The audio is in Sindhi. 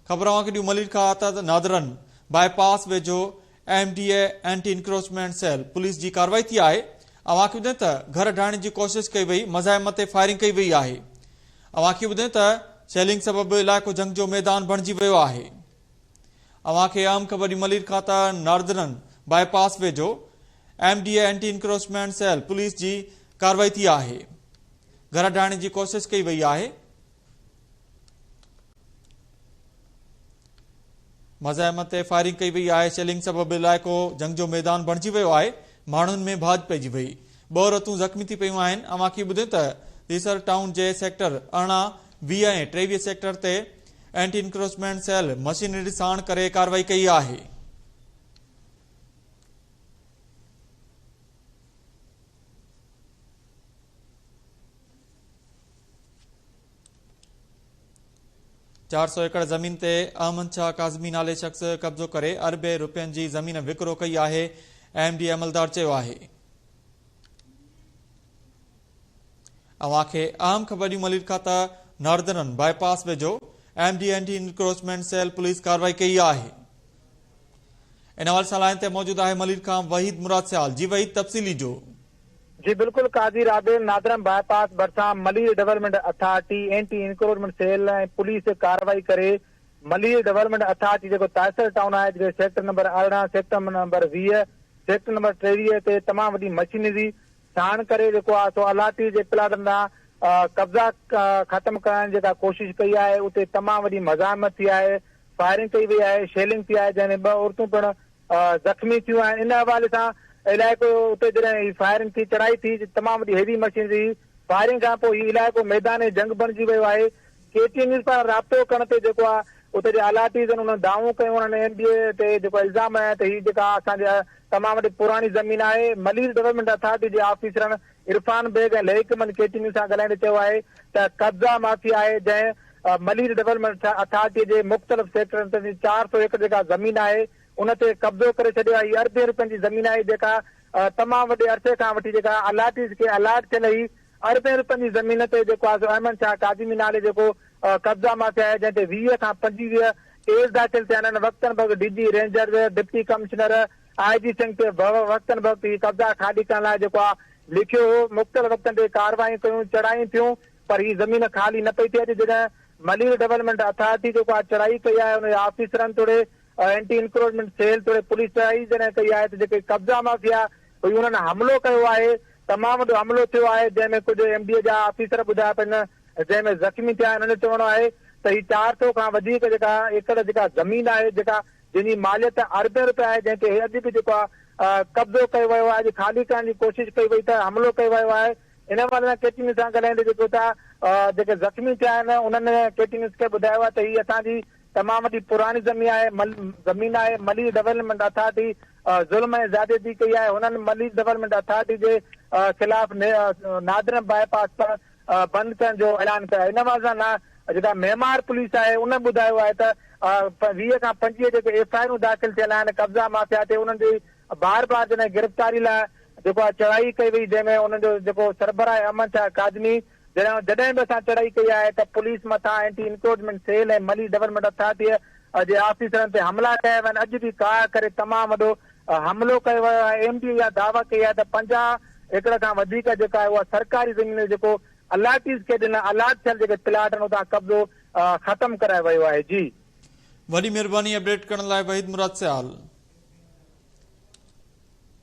خبر اوهان کي ڏيون ملير کان ته نادرن باء پاس ويجهو M D A anti encroachment cell police جي ڪارروائي ٿي آهي. اوهان کي ٻڌايون ته گهر ڊاهڻ جي ڪوشش ڪئي وئي، مزاحمت تي فائرنگ ڪئي وئي آهي. اوهان کي ٻڌايون ته شيلنگ سبب علائقو جنگ جو ميدان بڻجي ويو آهي. اوهان کي اهم خبر ڏيون ملير کان ته ناردرن باء پاس ويجهو M D A anti encroachment cell police جي ڪارروائي ٿي آهي. گهر ڊاهڻ جي ڪوشش ڪئي وئي آهي. مزاحمت تي فائرنگ ڪئي وئي آهي، شيلنگ سبب علائقو جنگ جو ميدان بڻجي ويو آهي، ماڻهن ۾ ڀاڄ پئجي وئي، ٻه عورتون زخمي ٿي پيون آهن، اوهان کي ٻڌايون ته ڏيسر ٽائون جي سيڪٽر 18، 20 ۽ 23 سيڪٽر تي اينٽي انڪروچمينٽ سيل مشينري ساڻ ڪري ڪارروائي ڪئي آهي. 400 ايڪڙ زمين تي احمد شاهه ڪاظمي نالي شخص قبضو ڪري اربين رپين جي زمين وڪرو ڪئي آهي، ايم ڊي عملدار چيو آهي. اوهان کي اهم خبر ڏيون ملير کان ته ناردرن باء پاس ويجهو M D anti encroachment cell police ڪارروائي ڪئي آهي. ان حوالي سان لائين تي موجود آهي ملير کان وحيد مراد سيال جي وحيد تفصيلي جو. جي بلڪل قاضي رابيل نادرم باء پاس ڀرسان Malir development authority anti encroachment cell ۽ police ڪارروائي ڪري ملير ڊولپمينٽ اٿارٽي جيڪو تائسر ٽائون آهي جتي sector number 18 sector number 20 sector number 23 تي تمام وڏي مشينري ساڻ ڪري جيڪو آهي سو الاٽي جي پلاٽن تان قبضا ختم ڪرائڻ جي جيڪا ڪوشش ڪئي آهي اتي تمام وڏي مزاحمت ٿي آهي فائرنگ ڪئي وئي آهي شيلنگ ٿي آهي جنهن ۾ ٻه عورتون پڻ زخمي ٿيون آهن ان حوالي سان علائقو اتي جڏهن هي فائرنگ ٿي چڙهائي ٿي تمام وڏي هيوي مشينري هئي فائرنگ کان پوء هي علائقو ميدان جنگ بڻجي ويو آهي ڪي ٽي نيوز پاران رابطو ڪرڻ تي جيڪو آهي اتي جي الاٽيز انهن دانهون ڪيون انهن ايم ڊي اي تي جيڪو الزام هنيا ته هي جيڪا اسان جي تمام وڏي پراڻي زمين آهي ملير ڊولپمينٽ اٿارٽي جي آفيسرن عرفان بيگ ۽ لئيق احمد ڪي ٽي نيوز سان ڳالهائيندي چيو آهي ته قبضا مافيا آهي جنهن ملير ڊولپمينٽ اٿارٽي جي مختلف سيڪٽرن تي 400 ايڪڙ جيڪا زمين آهي ان تي قبضو ڪري ڇڏيو آهي هي اربين روپين جي زمين آهي جيڪا تمام وڏي عرصي کان وٺي جيڪا الاٽيز کي الاٽ ٿيل هئي اربين روپين جي زمين تي جيڪو آهي سو احمد شاهه ڪاظمي نالي جيڪو قبضا مافيا آهي جنهن تي 20 کان 25 ڪيس داخل ٿيا آهن وقتن بوقت D G rangers deputy commissioner I G Sindh کي وقتن بوقت هي قبضا خالي ڪرڻ لاء جيڪو آهي لکيو هو مختلف وقتن تي ڪارروايون ڪيون چڙهايون ٿيون پر هي زمين خالي نه پئي ٿئي اڄ جڏهن ملير ڊولپمينٽ اٿارٽي جيڪو آهي چڙهائي ڪئي آهي ان جي آفيسرن توڙي اينٽي انڪروچمينٽ سيل توڙي پوليس چڙهائي جڏهن ڪئي آهي ته جيڪي قبضا مافيا هئي انهن حملو ڪيو آهي تمام وڏو حملو ٿيو آهي جنهن ۾ ڪجهه ايم ڊي اي جا آفيسر ٻڌايا پئي جنهن ۾ زخمي ٿيا آهن انهن جو چوڻ آهي ته هي 400 کان وڌيڪ جيڪا ايڪڙ جيڪا زمين آهي جيڪا جنهن جي ماليت اربين روپيا آهي جنهن تي اڄ به جيڪو آهي قبضو ڪيو ويو آهي اڄ خالي ڪرڻ جي ڪوشش ڪئي وئي ته حملو ڪيو ويو آهي ان حوالي سان ڪي ٽي نيوز سان ڳالهائيندي جيڪو اتان جيڪي زخمي ٿيا آهن انهن ڪي ٽي نيوز کي ٻڌايو آهي ته هي اسان جي تمام وڏي پراڻي زمين آهي زمين آهي ملير ڊولپمينٽ اٿارٽي ظلم ۽ زيادتي ڪئي آهي هنن ملير ڊولپمينٽ اٿارٽي جي خلاف نادرن باء پاس پڻ بند ڪرڻ جو اعلان ڪيو آهي ان حوالي سان جيڪا معمار پوليس آهي ان ٻڌايو آهي ته 20 کان 25 جيڪي ايف I آرون داخل ٿيل آهن قبضا مافيا تي انهن جي بار بار جڏهن گرفتاري لاء جيڪو آهي چڙهائي ڪئي وئي جنهن ۾ انهن جو جيڪو سربراهه آهي احمد شاهه ڪاظمي جڏهن جڏهن به اسان چڙهائي ڪئي آهي ته پوليس مٿان anti encroachment cell ۽ Malir development authority جي آفيسرن تي حملا ڪيا ويا آهن اڄ به ڪاهه ڪري تمام وڏو حملو ڪيو ويو آهي ايم ڊي اي اها دعويٰ ڪئي آهي ته 50 ايڪڙ کان وڌيڪ جيڪا آهي اها سرڪاري زمين جيڪو الاٽيز کي ڏنل الاٽ ٿيل جيڪي پلاٽ آهن اتان قبضو ختم ڪرايو ويو آهي جي. وڏي مهرباني اپڊيٽ ڪرڻ لاء وحيد مراد سيال.